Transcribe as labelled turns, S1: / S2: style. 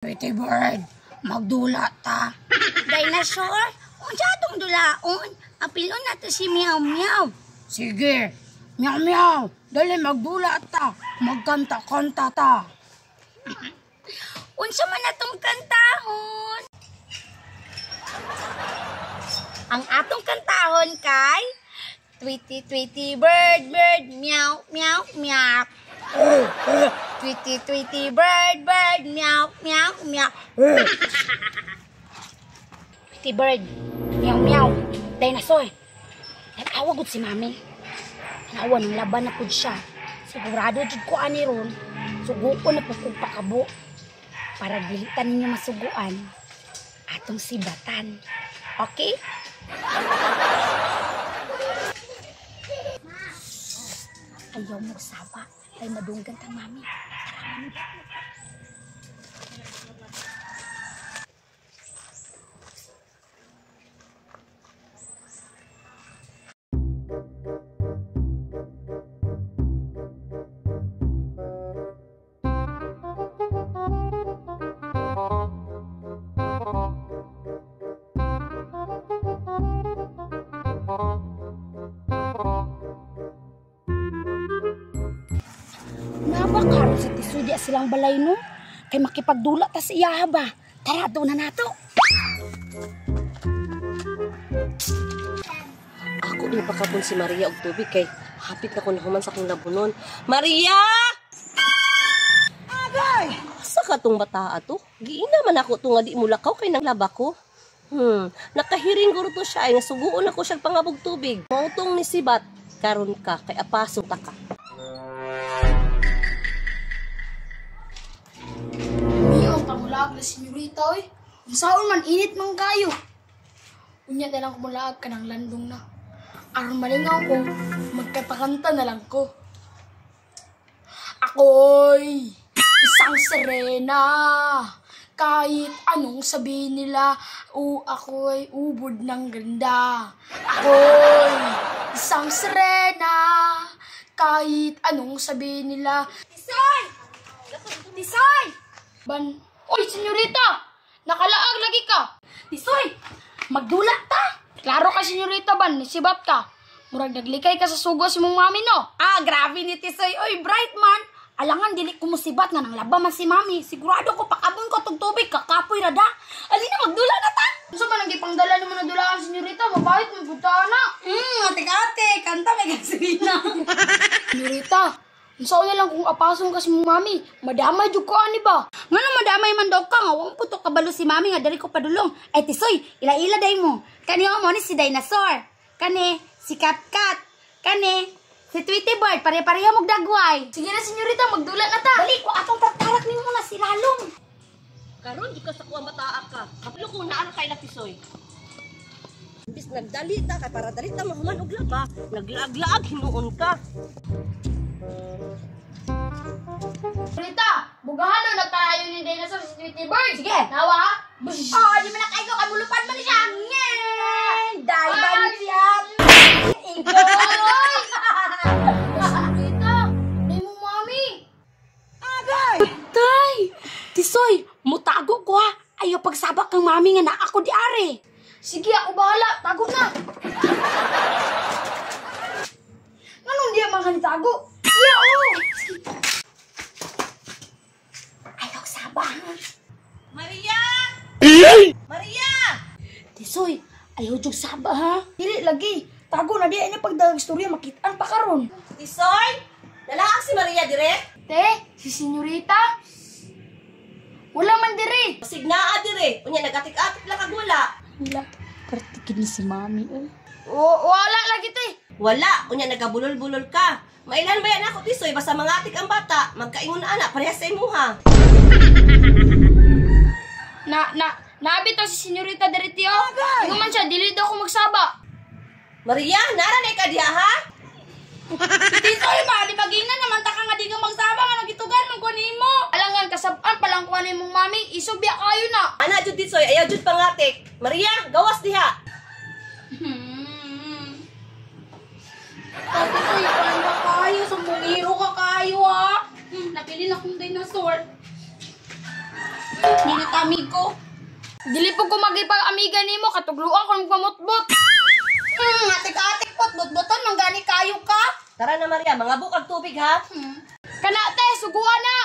S1: Pretty bird, magdula ta.
S2: Dinosaur, unsa atong dulaon? Apilon na to si Meow Meow.
S1: Sige, meow meow, dali magdula ta. Magkanta-kanta ta.
S2: Unsa man atong kantahon? Ang atong kantahon kay Tweety tweety bird bird meow meow meow. Tweety tweety bird bird meow meow meow.
S1: Pretty bird, meow meow, dinosaur. Nag-awa gud si mami. Tanawa ng laban na pud siya. Sigurado jud ko ani ron. Suguon na pud kog pakabo. Para dili ta ninyo masuguan atong sibatan. Okay? Ayaw mo sawa. Ay madunggan tang mami. Tara, mami. Nabakaroon sa Tisoy di silang balay no? Kay makipagdula ta sa iya ba? Tara, doon na nato.
S3: Ako din pakabon si Maria og tubig kay hapit na ko nahuman sa akong labunon. Maria! Agay! Asa ka tong bata ato? Giina man ako to nga di mulakaw kay nang laba ko. Nakahiring guro to siya ay nga suguon ako siya pangabog tubig. Mautong ni sibat karon ka kay apaso ta ka.
S4: Pangulaag na senyorita, oy. Unsaon man init man kayo. Unya na lang kumulaag ka ng landong na. Aron malingaw ko, magkatakanta na lang ko. Ako'y isang serena. Kahit anong sabihin nila, o ako'y ubod ng ganda. Ako'y isang serena. Kahit anong sabihin nila.
S2: Tisoy! Tisoy!
S4: Ban... Oy, senyorita! Nakalaag lagi ka!
S1: Tisoy! Magdula ta!
S4: Klaro ka, senyorita ban, nisibat ka. Murag naglikay ka sa sugo si mong mami, no?
S1: Ah, grabe ni Tisoy. Oy, bright man! Alangan, dili ko musibat nga nang laba man si mami. Sigurado ko, pakabon ko tong tubig, kakapoy rada. Alina, magdula na ta!
S4: Unsa man ang gipangdala nimo na dulaan, senyorita? Mabait mo, punta na!
S1: Ate-ate, kanta may gasolina.
S4: Senyorita, unsaon na lang kung apason ka sa mong mami? Madamay jud ko ani ba?
S1: Ngano madamay man daw ka nga wa puto kabalo si mami nga diri ko padulong. Ay Tisoy, ila-ila day mo. Kani mo ni si Dinosaur. Kani si Katkat. Kani si Tweety Bird, pare-pareha mog dagway.
S4: Sige na senyorita, magdula na ta.
S1: Dali ko atong tartarak nimo na si Lalong.
S3: Karon jud ka sa kuang bataa ka. Kaplo ko naa kay na Tisoy. Imbis nagdali ta kay para dali ta mahuman og laba, naglaag-laag hinuon ka.
S4: Senyorita, bugahan no nagtayo ni Dinosaur si Tweety Bird.
S1: Sige.
S4: Nawa ha?
S1: Oh, di man na kayo kay mulupad man siya. Ngeng! Dai ban siya. Igoy!
S4: Senyorita, day mo mami.
S1: Tay! Tisoy, mutago ko ha. Ayaw pagsabak kang mami nga na ako di are.
S4: Sige, ako bahala. Tago na. Nganong diya man kanitago? Iya, oh!
S1: Ayaw saba ha.
S3: Maria! Maria!
S1: Tisoy, ayaw jug saba ha.
S4: Dili lagi. Tago na diya ini pagdagang istorya makitaan pa karon.
S3: Tisoy! Nalaak si Maria dire?
S4: Te, si senyorita. Wala man dire.
S3: Signaa dire. Unya nagatik-atik lang kag wala.
S1: Wala, pertikin ni si mami eh.
S4: Wala lagi te.
S3: Wala, unya nagabulol-bulol ka. Mailan ba yan ako Tisoy basta mangatik ang bata, magkaingon na ana parehas sa imuha.
S4: Na nabi to si senyorita dire tiyo. Ingon man siya dili daw ako magsaba.
S3: Maria, nara na ka diha ha?
S1: Tisoy ba, di bagina naman ta ka nga di ka magsaba nga nagitugan man ko nimo.
S4: Alangan kasab-an pa lang kuha nimong mami, isubya kayo na.
S3: Ana jud Tisoy, ayaw jud pangatik. Maria, gawas diha.
S1: Tisoy, paano kayo? Sumbongiro ka kayo ha. Napili na akong dinosaur.
S2: Hindi na ta amigo.
S4: Dili po ko magipag-amiga nimo katugluan ko ng pamutbot.
S2: Atik-atik pot, butbuton, manggani kayo ka.
S3: Tara na Maria, mga bukag tubig ha.
S4: Kana te, suguan na.